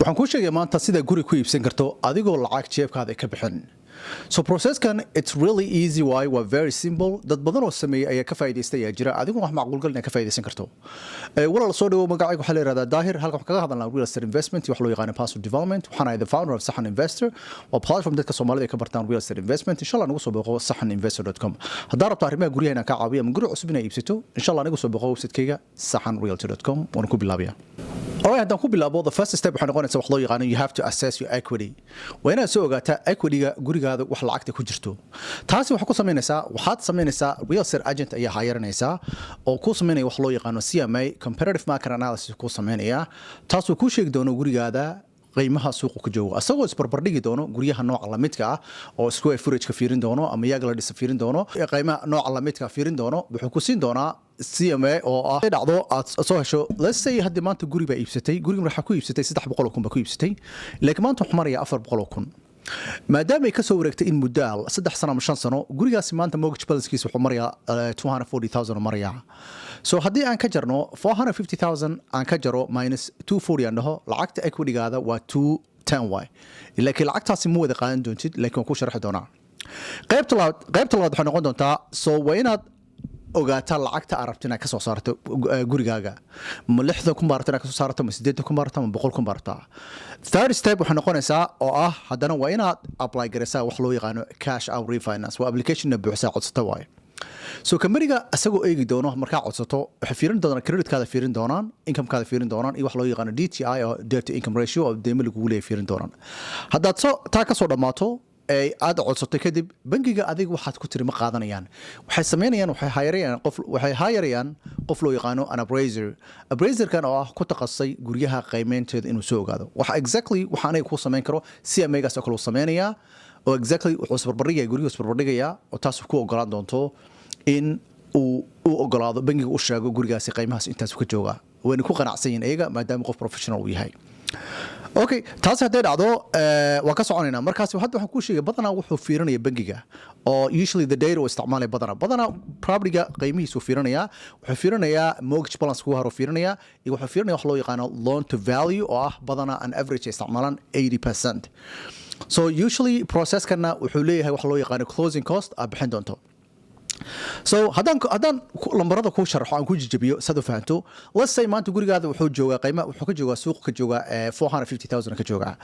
Waxaan kuu sheegaya maanta sida guri ku iibsan karto adigoo lacag jeebkaada ka bixin. So processkan, it's really easy waay, waa very simple. Dad badan oo sameeyey ayaa ka faa'iidaystay ayaa jira. Adigoo wax macquulgal inaad ka faa'iidaysan karto. Walaal, soo dhawow. Magacayga waxaa la yihahdaa Daahir. Halkan waxaan kaga hadalnaa real estate investment iyo wax loo yaqaano personal development. Waxaan ahay the founder of Saxan Investor, waa platform dadka Soomaalida ay ka bartaan real estate investment. Insha Allah nagu soo booqo saxaninvestor.com haddaa rabto arrimaha guryaha inaan kaa caawiyo ama guri cusub inaad iibsato. Insha Allah nagu soo booqo website-kayga saxanrealty.com. Waan ku bilaabaya. Alright, haddaan ku bilaabo, the first step waxay noqonaysaa wax loo yaqaano you have to assess your equity. Waa inaad soo ogaataa equity-ga gurigaada, wax lacagta ku jirto. Taasi waxaa ku samaynaysaa, waxaad samaynaysaa real estate agent ayaa hayaranaysaa oo kuu samaynaya wax loo yaqaano CMA, comparative market analysis kuu samaynaya, taasoo kuu sheegi doono gurigaada qiimaha suuqa ku joogo, asagoo isbarbardhigi doono guryaha nooca lamidka ah oo square footage-ka fiirin doono ama yaga la dhisa fiirin doono, qiimaha nooca lamidka fiirin doono. Wuxuu ku siin doonaa CMA oo ah dhacdo aad soo hesho. Let's say haddii maanta guri baa iibsatay, guriga waxaa ku iibsatay 300,000 baa ku iibsatay, laakiin maanta wuxuu marayaa 400,000. Maadaama ay kasoo wareegtay in muddo ah 3 sano ama 5 sano, gurigaasi maanta mortgage balancekiisa wuxuu marayaa 240,000 marayaa. So haddii aan ka jarno 450,000, aan ka jaro minus 240 aan dhaho, lacagta equity-gaada waa 210 y, laakiin lacagtaasi ma wada qaadan doontid, laakiin waan ku sharxi doonaa. Qaybta labaad waxay noqon doontaa, so waa inaad ogaataa lacagta aad rabto inaad kasoo saarto gurigaaga. Ma 60,000 baa rabta inaad kasoo saarto, ma 80,000 baa rabta, ma 100,000 baa rabtaa? Third step waxay noqonaysaa oo ah haddana waa inaad apply garaysaa wax loo yaqaano cash out refinance. Waa applicationna buuxsaa, codsata waaye. So companyga isagoo eegi doono markaa codsato, waxay fiirin doonaan creditkaada, fiirin doonaan incomekaada, fiirin doonaan iyo wax loo yaqaano DTI oo debt to income ratio oo deymo lagugu leeyahay fiirin doonaan. Haddaad soo taa kasoo dhammaato ee aad codsatay kadib, bangiga adiga waxaad ku tiri ma qaadanayaan. Waxay sameynayaan, waxay hayarayaan qof loo yaqaano an appraiser. Appraiserkan oo ah ku takhasusay guryaha qiimeynteeda inuu soo ogaado waxa exactly waxa aniga kuu samayn karo. CMA-gaas oo kale uu sameynayaa oo exactly wuxuu isbarbardhigaya guryuhu isbarbardhigayaa, oo taas ku ogolaan doonto in uu u ogolaado bangiga, u sheego gurigaasi qiimahaas intaas ka jooga. Wayna ku qanacsan yihiin iyaga maadaama qof professional uu yahay. Okay, taasi hadday dhacdo, waan ka soconaynaa. Markaas hadda waxaan kuu sheegay badanaa wuxuu fiirinaya bangiga oo usually the data uu isticmaalaya badanaa propertyga qiimihiisuu fiirinayaa. Wuxuu fiirinayaa mortgage balance kugu haro fiirinayaa, iyo wuxuu fiirinaya wax loo yaqaano loan to value oo ah badanaa an average ay isticmaalaan 80%. So usually processkana wuxuu leeyahay wax loo yaqaano closing cost aad bixin doonto. So haddaan lambarada kuu sharaxo, aan ku jijabiyo saad u fahanto. Let's say maanta gurigaada wuxuu joogaa qiima, wuxuu ka joogaa suuqa, ka joogaa 450,000 ka joogaa,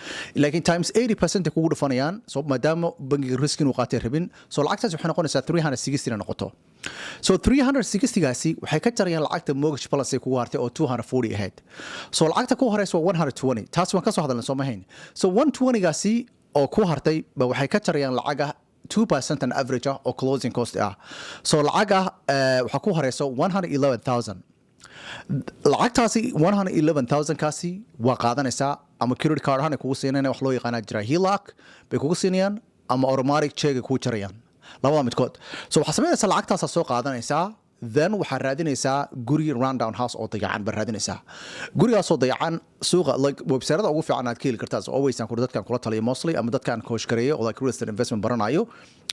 laakiin times 80% ay kugu dhufanayaan. So maadaama bangiga risk inuu qaatay rabin, so lacagtaas waxay noqonaysaa 360 inay noqoto. So 360 gaasi waxay ka jarayaan lacagta mortgage balance ay kugu hartay oo 240 ahayd. So lacagta ku horeysa waa 120. Taas waan ka soo hadalnay, soo mahayn? So 120 gaasi oo ku hartay ba waxay ka jarayaan lacag ah 2% an average ah oo closing cost ah. So lacag ah waxaa ku horeyso 111,000. Lacagtaasi 111,000 kaasi waa qaadanaysaa ama credit card ahaan ay kugu siinayaan, wax loo yaqaanaa jira HELOC bay kugu siinayaan, ama automatic check ay kugu jarayaan, labada midkood. So waxaa samaynaysaa, lacagtaasaa soo qaadanaysaa, then waxaa raadinaysaa guri rundown house oo dayacan baa raadinaysaa. Gurigaasoo dayacan suuqa, like website-ada ugu fiican aad ka heli kartaa. So always aan dadkan kula taliyo mostly ama dadkaan coach gareeyo oo like real estate investment baranayo,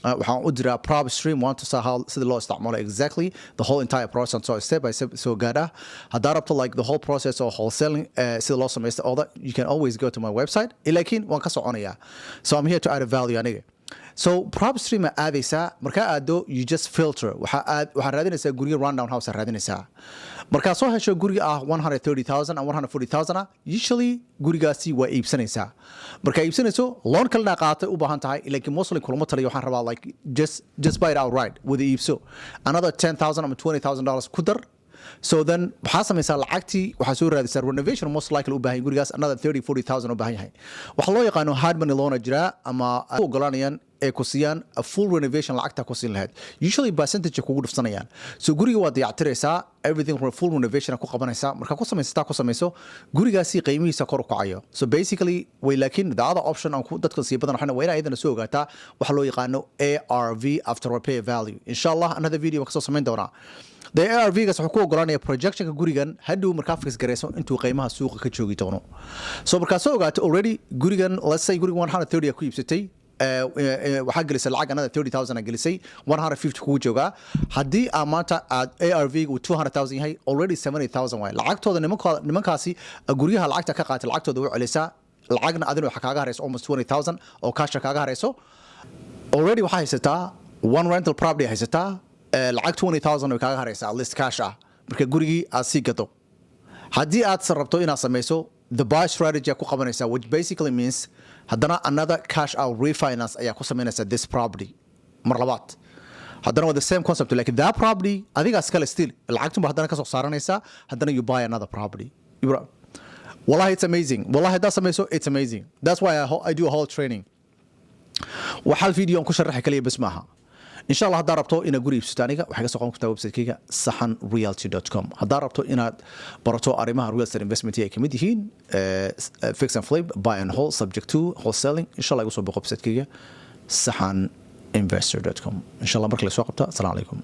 waxaan u diraa PropStream. Waan tusaa how sida loo isticmaalo, exactly the whole entire process, so step by step soo gaadha. Haddaa rabto like the whole process oo wholesaling sida loo samaysto, all that, you can always go to my website. Laakiin waan ka soconayaa, so I'm here to add a value aniga. So PropStream aa aadaysaa. Markaa aado, you just filter. Waxaa raadinaysaa guryo rundown house aa raadinaysaa. Markaa soo hesho guriga ah 130,000 and 140,000 ah, usually gurigaasi waa iibsanaysaa. Markaa iibsanayso, loan kalena qaatay u baahan tahay, laakiin mostly kulama taliyo. Waxaan rabaa like just buy it outright, wada iibso, another 10,000 ama $20,000 ku dar. So then waxaa samaysaa, lacagtii waxaa soo raadisaa renovation most likely u baahan yahay gurigaas, another 30 40,000 u baahan yahay. Waxaa loo yaqaano hard money loan jira ama u ogolanayaan ay ku siiyaan a full renovation lacagta ku siin lahayd, usually percentage kugu dhufsanayaan. So guriga waa dayactiraysaa, everything full renovation ku qabanaysaa. Markaa ku samaysataa, ku samayso, gurigaasi qiimihiisa kor u kacayo. So basically way, laakiin the other option aan ku dadka sii badan waxna waa inaa iyadana soo ogaataa waxa loo yaqaano ARV, after repair value. Insha Allah another video waan kasoo samayn doonaa. The ARV gaas wuxuu ku ogolanaya projectionka gurigan hadhow markaa fix garayso intuu qiimaha suuqa ka joogi doono. So markaa soo ogaato already gurigan, let's say gurigan 130 ku iibsatay, waxaa gelisay lacag another 30,000 aa gelisay, 150 kugu joogaa. Haddii aa maanta aad ARV uu 200,000 yahay, already 70,000 waay lacagtooda. Nimankaasi guryaha lacagta ka qaatay lacagtooda u celisaa. Lacagna adina waxaa kaaga harayso almost 20,000 oo cash kaaga harayso. Already waxaa haysataa one rental property haysataa, lacag 20,000 way kaaga haraysaa at least cash ah marka gurigii aad sii gado. Haddii aad rabto inaad samayso the buy strategy aad ku qabanaysaa, which basically means haddana another cash out refinance ayaa ku samaynaysaa this property mar labaad. Haddana waa the same concept, like that property adigaas kale still lacagtunba haddana kasoo saaranaysaa, haddana you buy another property. Wallahi, it's amazing. Wallahi, haddaad samayso, it's amazing. That's why I do a whole training. Wax hal video aan ku sharaxi kaliya bas maaha. Insha Allah, haddaad rabto inaad guri iibsato, aniga waxay ka soo qoran kartaa website-kayga saxanrealty.com. Haddaad rabto inaad barato arrimaha real estate investment ay kamid yihiin fix and flip, buy and hold, subject to wholesaling, insha Allah igu soo boqo website-kayga saxaninvestor.com. Insha Allah marka la soo qabta. Asalaamu calaykum.